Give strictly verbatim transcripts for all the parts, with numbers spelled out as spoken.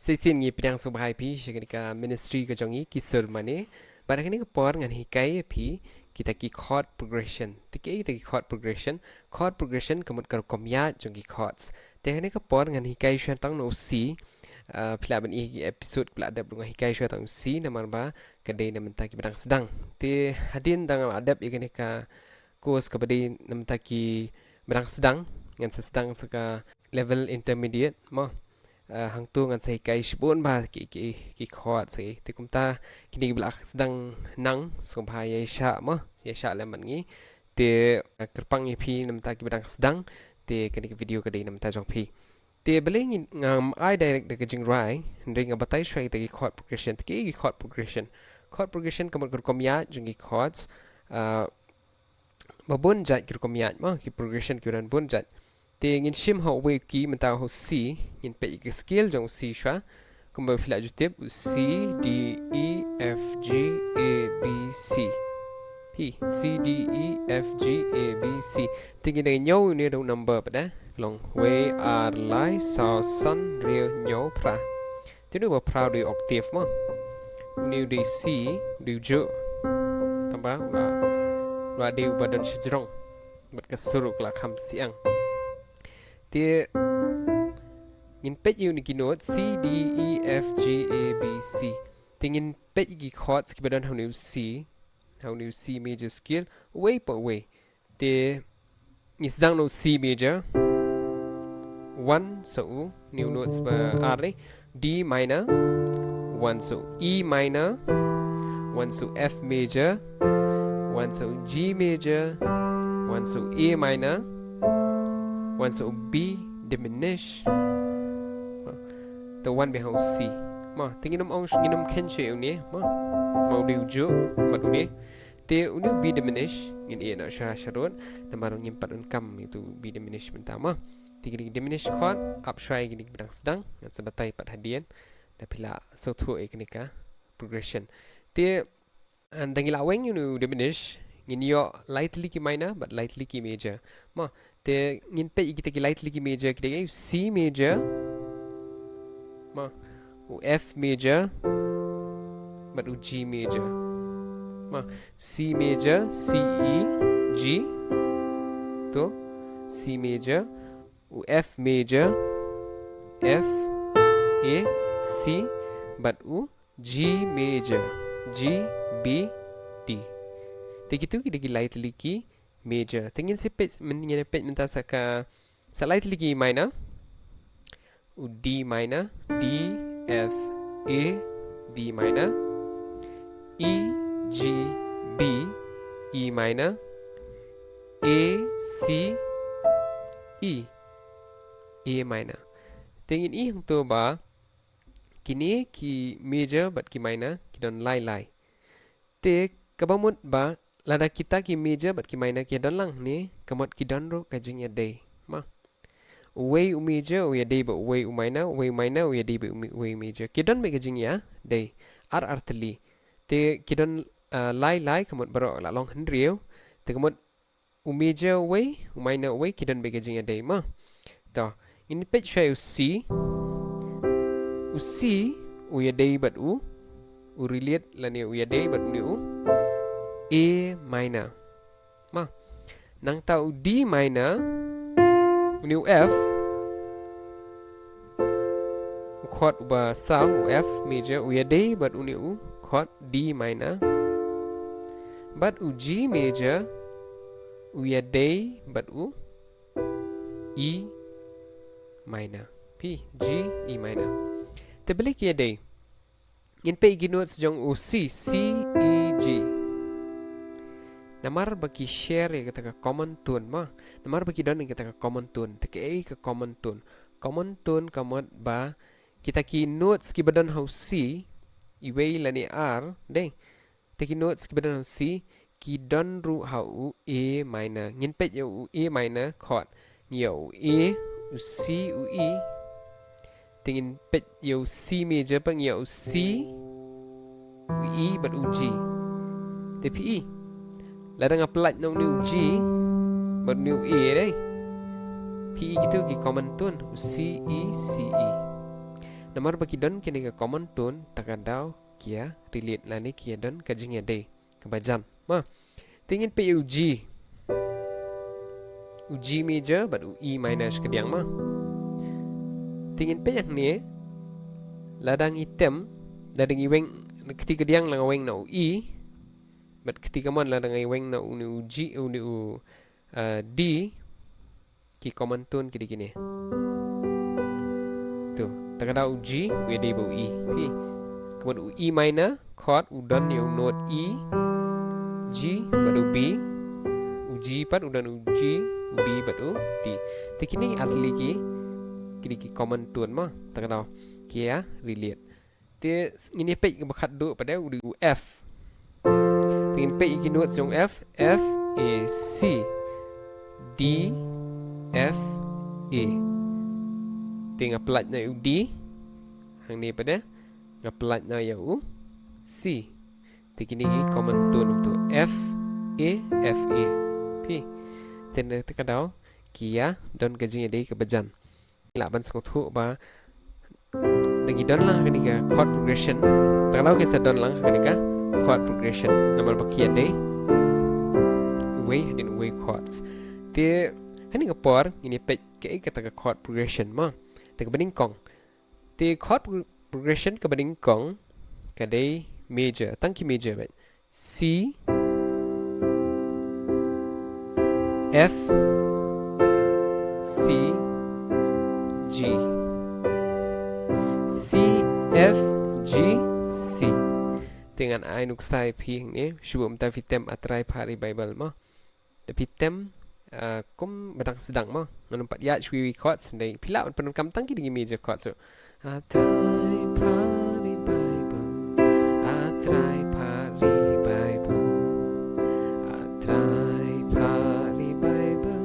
Shisien ngi pdiang sngewbha ïa phi sha kane ka ministry ka jong ngi, Ki Sur Mane. Bad ha kane ka por ngan hikai ïa phi kita ki chord progression. Te kiei kita ki chord progression? Chord progression ka mut ka rukom ïaid jong ki chords. Te ha kane ka por ngan hikai shuwa tang na u C. Ah, phi lah ban ïohi ki episode ba la dep ruh nga hikai shuwa tang u C, namar ba ka dei na bynta kiba dang sdang. Te hadien ba nga la dep ïa kane ka course kaba dei na bynta kiba dang sdang, ngan sa sdang sa ka level intermediate mo. Ah, hangto ngan sa hikai shibun bha ki, ki, ki chords ki. Te kumta kine kiba la sdang nang sngewbha ïa shah mo, ïa shah lem bad ngi. Te, ah, kyrpang ïa phi na bynta kiba dang sdang, te kane ka video ka dei na bynta jong phi. Te balei ngin, ngam ai direct da ka jingrwai, hynrei nga batai shuwa kita ki chord progression. Te kiei ki chord progression? Chord progression ka mut ka rukom ïaid jong ki chords, ah, ba bun jait ki rukom ïaid mo, ki progression ki don bun jait. Te ngin shim ha uwei u key, mynta ha u C, ngin peit ïa ka scale jong u C shuwa. Kumba phi la ju tip, u C, D, E, F, G, A, B, C. Phi, C, D, E, F, G, A, B, C. Te ngin da hynñiew, une u da u number pat de. Ka long wei, ar, lai, saw, san, hynriew, hynñiew, phra. Te une uba phra u dei u octave mo. Une u dei u C, u dei u juh. Tangba u la, u la dei uba don shajrong. Bad ka sur ruh ka la kham siang. Te ngin peit ïa une u key note, C, D, E, F, G, A, B, C. Te ngin peit ïa ki chords kiba don ha une u C, ha une u C major scale, uwei pa uwei. Te ngi sdang na u C major, one sa u, une u notes ba ar ne, D minor, one sa u E minor, one sa u F major, one sa u G major, one sa u A minor, one sa u B diminished. Te wan beit ha u C. Mo, te ngin ym ong, ngin ym khein shuh ïa une, mo. Mo, u dei u juh, bad une. Te une u B diminished, ngin ïeh noh shuwa sharud, namar ngim pat donkam ïa utu u B diminished mynta mo. Te kine ki diminished chord, ap shuwa ïa kine kiba dang sdang, ngan sa batai pat hadien, da phi la sngewthuh ïa kane ka progression. Te, ah, da ngi la weng ïa une u diminished, ngin ïoh lai tylli ki minor, bad lai tylli ki major. Mo, te ngin peit ïa kita ki lai tylli ki major, kita ki C major, mo, u F major, bad u G major. Mo, C major, C, E, G, to, C major, u F major, F, A, C, bad u G major, G, B, D. Te kitu ki dei ki lai tylli ki major. Te ngin sa peit, men-, ngin peit mynta sa ka, sa lai tylli ki minor. U D minor, D, F, A, D minor. E, G, B, E minor. A, C, E, A minor. Te ngin ïohi hangto ba kine ki major bad ki minor ki don lai lai. Te kaba mut ba lada kita ki major bad ki minor ki don lang hangne, ka mut ki don ruh ka jingïadei. Mo. Uwei u major u ïadei bad uwei u minor, uwei u minor u ïadei bad uwei u major. Ki don beit ka jingïadei. Ar ar tylli. Te ki don, ah, lai lai, ka mut baroh la long hynriew. Te ka mut u major uwei, u minor uwei, ki don beit ka jingïadei mo. To, ngin peit shuwa ïa u C. U C u ïadei bad u, u relate lane u ïadei bad une u A minor. Mo. Nangta u D minor, une u F, u chord uba saw, u F major, u ïadei bad une u chord D minor. Bad u G major u ïadei bad u E minor. Phi, G, E minor. Te balei ki ïadei? Ngin peit ki notes jong u C, C, E, G. Namar ba ki share ïa kata ka common tone mo. Namar ba ki don ïa kata ka common tone. Te kaei ka common tone? Common tone ka mut ba kita ki notes kiba don ha u C, iwei lane ar, dei. Te ki notes kiba don ha u C ki don ruh ha u A minor. Ngin peit ïa u A minor chord. Ngi ïa u A, u C, u E. Te ngin peit ïa u C major pat, ngi ïa u C, u E bad u G. Te phi i, lada nga pyllait na une u G bad une u A, dei, phi i kitu ki common tone, u C, E, C, E. Namar ba ki don kine ka common tone, ta ka daw ki ïa relate lane ki ïa don ka jingïadei kaba jan. Ma, te ngin peit ïa u G. U G major bad u E minor shkadiang ma. Te ngin peit hangne, lada ngi tem, lada ngi weng, kti kadiang la nga weng na u E, bad kti kamon lada ngi weng na une u G, une u, uh, D, ki common tone ki dei kine. To, ta ka daw u G, u ïadei bad u E. Phi. Kamon u E minor chord u don ïa u note E, G bad u B. U G pat u don u G, u B bad u D. Te kine ar tylli ki, ki dei ki common tone ma. Ta ka daw ki ïa relate. Te ngin ïa peit kaba khatduh pat de u dei u F. Te ngin peit ïa ki note jong F, F, A, C, D, F, A. Te nga pyllait noh ïa u D hangne pat de, nga pyllait noh ïa u C. Te kine ki common tone, uto F, A, F, A. Phi. Te na ta ka daw ki ïa don ka jingïadei kaba jan. Lah ban sngewthuh ba da ngi don lang ha kane ka chord progression, ta ka daw kin sa don lang ha kane ka chord progression. Namar ba ki ïadei uwei hadien uwei chords. Te ha kane ka por ngin ïa peit kaei kata ka chord progression ma. Te kaba nyngkong, te chord pro-, progression kaba nyngkong ka dei major, tang ki major beit. C, F, C, G. C, F, G, C. Te ngan ai nuksa ïa phi hangne, shu buh mynta phi tem A Trai Phah Ri Baibl ma. Da phi tem, ah, kum ba dang sdang ma. Ngan ym pat ïa shu ïa chords, hynrei phi lah ban pyndonkam tang ki dei ki major chords. So, A Trai Phah Ri Baibl, A Trai Phah Ri Baibl, A Trai Phah Ri Baibl,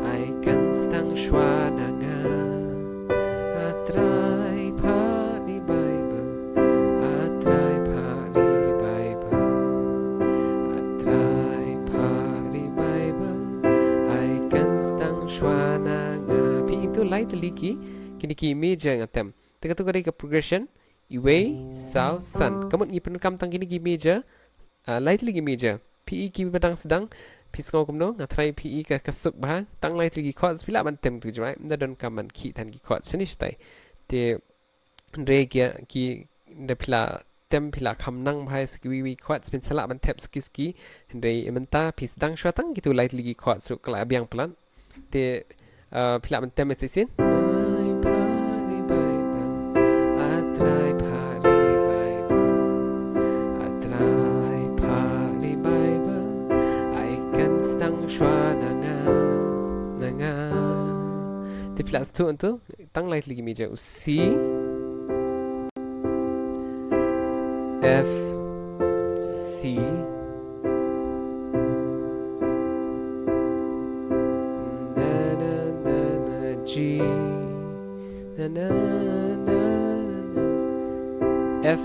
ai kan sdang shuwa na nga. A Trai Phah Ri Baibl, A Trai Phah Ri Baibl, A Trai Phah Ri Baibl, ai kan sdang shuwa na nga. Phi, ito lai tylli ki, kine ki major nga tem. Te kato ka dei ka progression, iwei, saw, san. Kamut ngi pyndonkam tang kine ki major, ah, lai tylli ki major. Phi i ki ba dang sdang, phi sngew kumno, nga tharai phi i ka, ka suk bha, tang lai tylli ki chords, phi lah ban tem tu jwai, ym da donkam ban khih than ki chords shane shatai. Te, hynrei ki, ki, da phi la tem, phi la kham nang bha sa kiwei wei chords, phin sa lah ban thep suki suki, hynrei mynta phi sdang shuwa tang kito lai tylli ki chords, so ka la biang palat. Te, ah, phi lah ban tem shisien. Trai Phah Ri Baibl, A Trai Phah Ri Baibl, A Trai Phah Ri Baibl, ai kan sdang shuwa na nga, na nga. Te phi lah sdang tu, tang lai tylli ki major, u C, F, C, na, na, na, na, G, na, na, na, na, F,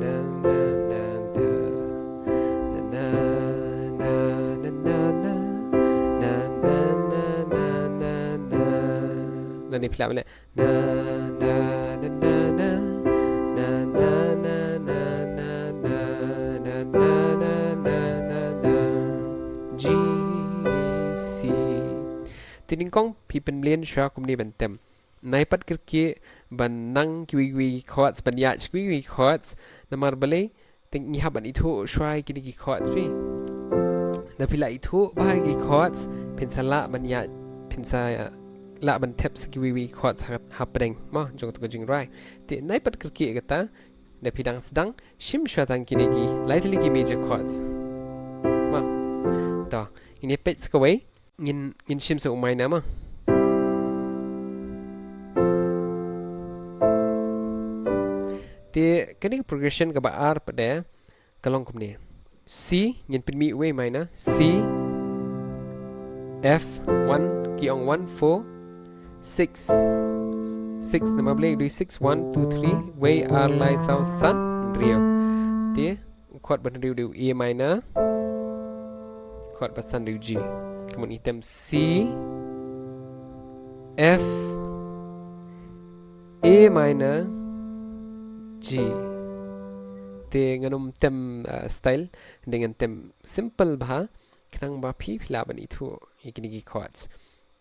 na, na, na, na, na, na, na, na, na, na, na, na, na, na. Nane phi lah ban leh. Na, na, na, na, na, na, na, G, C. Te nyngkong phi pynmlien shuwa kumne ban tem. Nai pat kyrkieh ban nang kiwei kiwei chords, ban ïaid kiwei kiwei chords. Namar balei, te ngi hap ban ithuh shuwa ïa kine ki chords phi. Da phi la ithuh bha ïa ki chords, phin sa lah ban ïa, phin sa lah ban thep sa kiwei kiwei chords ha, hapdeng ma jong kato ka jingrwai. Te nai pat kyrkieh kata, da phi dang sdang, shim shuwa tang kine ki lai tylli ki major chords. Ma. To, ngin ïa peit sa kawei. Ngin, ngin shim sa u minor ma. Te kane ka progression kaba ar pat de ka long kumne. C, ngin pynmih uwei minor, C, F, one, ki ong one, four, six. Six, namar balei dei six, one, two, three, wei, ar, lai, saw, san, hynriew. Te u chord ba hynriew dei u A minor. Chord ba san dei u G. Kumno ngi tem C, F, A minor, G. Te ngan ym tem, uh, style, te ngan tem simple bha, khnang ba phi phi lah ban ithuh ïa kine ki chords.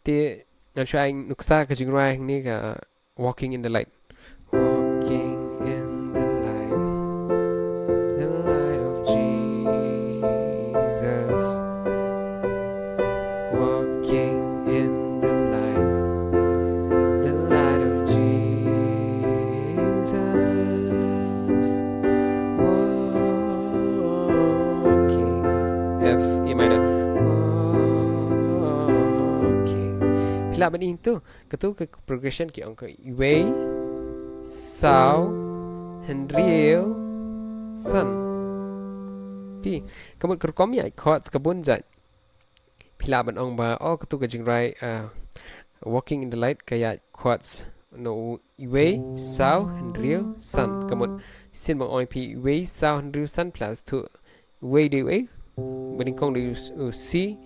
Te ngan shu ai nuksa ka jingrwai hangne ka Walking in the Light. Walking in the light, the light of Jesus. Walking in the light, the light of Jesus. Walking, F, A minor. Walking. Phi lah ban ing tu, katu ka progression ki ong ka iwei, saw, hynriew, san. Phi, ka mut ka rukom ïa chords ka bun jait. Phi lah ban ong ba, oh, katu ka jingrwai, uh, Walking in the Light ka ïa chords na u iwei, saw, hynriew, san. Ka mut shisien ban ong ïa phi iwei, saw, hynriew, san, phi lah shu ithuh iwei dei u A, uba nyngkong dei u, u C,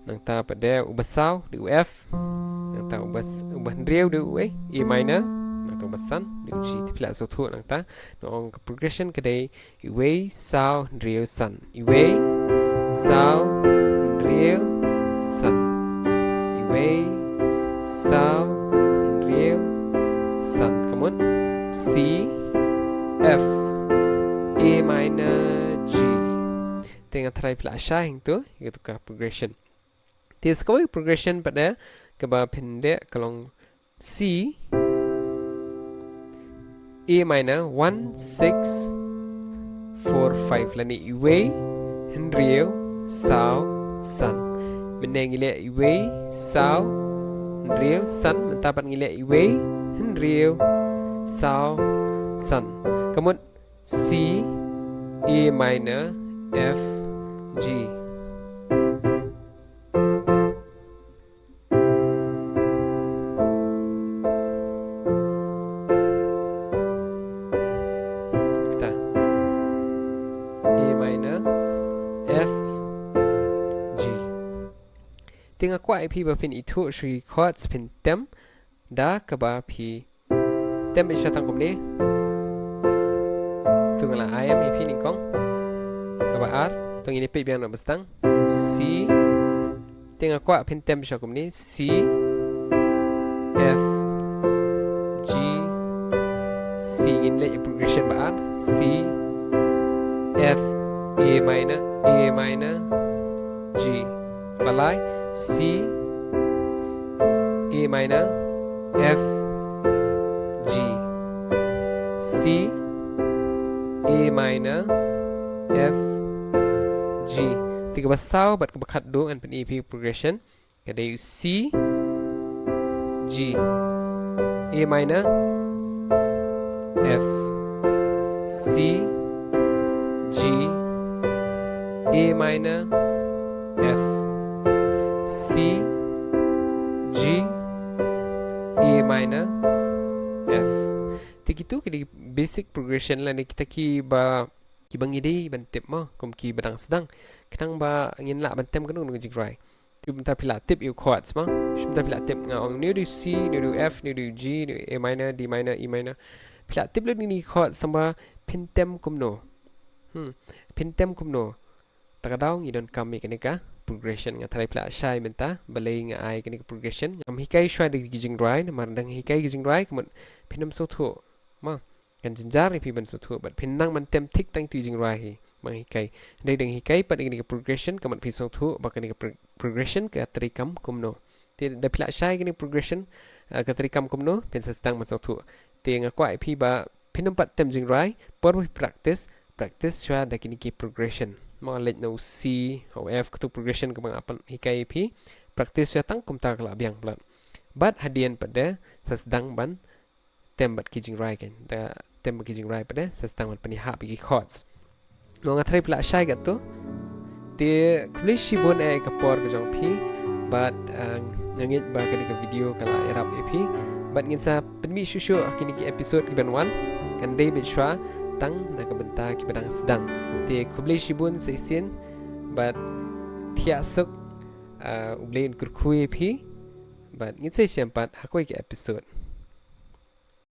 nangta pat dei uba saw dei u F, nangta uba s-, uba hynriew dei u A, A minor, nangta uba san dei u G. Te phi lah shu ithuh nangta, nga ong ka progression ka dei iwei, saw, hynriew, san. Iwei, saw, hynriew, san. Iwei, saw, hynriew, san. Ka mut C, F, A minor, G. Te nga tharai phi lah shai hangtu ïa katu ka progression. Te sa kawei progression pat de kaba phin dei ka long C, A minor, one, six, four, five, lane iwei, hynriew, saw, san. Mynne ngi leh iwei, saw, hynriew, san. Mynta pat ngi leh iwei, hynriew, saw, san. Ka mut C, A minor, F, G. Kata. A minor, F, G. Te nga kwah ïa phi ba phin ithuh shuh ki chords, phin tem da kaba phi tem beit shuwa tang kumne. To nga la ai ïa phi nyngkong. Kaba ar, to ngin ïa peit biang na ba sdang. C. Te nga kwah phin tem shuwa kumne. C, F, G, C. Ngin leh ïa progression ba ar. C, F, A minor, A minor, G. Ba lai, C, A minor, F, G. C, A minor, F, G. Te kaba saw bad kaba khatduh ngan pyni ïa phi progression. Ka dei C, G, A minor, F, C, G, A minor, F, C, G, A minor, F. Te kitu ki dei basic progression lane kita kiba, kiba ngi dei ban tip mo, kum kiba dang sdang. Khnang ba ngin lah ban tem kano kano ka jingrwai. Te mynta phi lah tip ïa u chords mo. Mynta phi lah tip, nga ong une u dei C, une u dei F, une u dei G, une u A minor, D minor, E minor. Phi lah tip lut ïa kine ki chords tang ba phin tem kumno. Hmm. Phin tem kumno. Ta ka daw ngi donkam ïa kane ka progression. Nga tharai phi lah shai mynta balei nga ai kane ka progression. Ngam hikai shuwa da ki jingrwai, namar dang hikai ki jingrwai ka mut phin ym sngewthuh. Mo. Kan jynjar ïa phi ban sngewthuh bad phin nang ban tem thik tang ïa ki jingrwai hi. Ba nga hikai. Hynrei dang hikai pat ïa kane ka progression ka mut phi sngewthuh ba kane ka pro-, progression ka treikam kumno. Te da phi lah shai kane ka progression, eh, ka treikam kumno, phin sa sdang ban sngewthuh. Te nga kwah ïa phi ba phin ym pat tem jingrwai, por ba phi practice, practice shuwa da kine ki progression. Mo, leit na u C, u F, katu progression kaba nga pynhikai ïa phi. Practice shuwa tang kumta ka la biang palat. Bad hadien pat de sa sdang ban tem bad ki jingrwai kan. Da tem bad ki jingrwai pat de sa sdang ban pynïahap ïa ki chords. Mo, nga tharai phi lah shai katto. Te khublei shibun ïa ka por ka jong phi. Bad, eh, nga ngeit ba kane ka video ka la ïarap ïa phi. Bad ngin sa pynmih shuh shuh ha kine ki episode kiban wan. Kan dei beit shuwa tang na ka bynta kiba dang sdang. Te khublei shibun sa shisien. Bad thiah suk, eh, U Blei un kyrkhu ïa phi. Bad ngin sa ïashem pat ha kawei ka episode.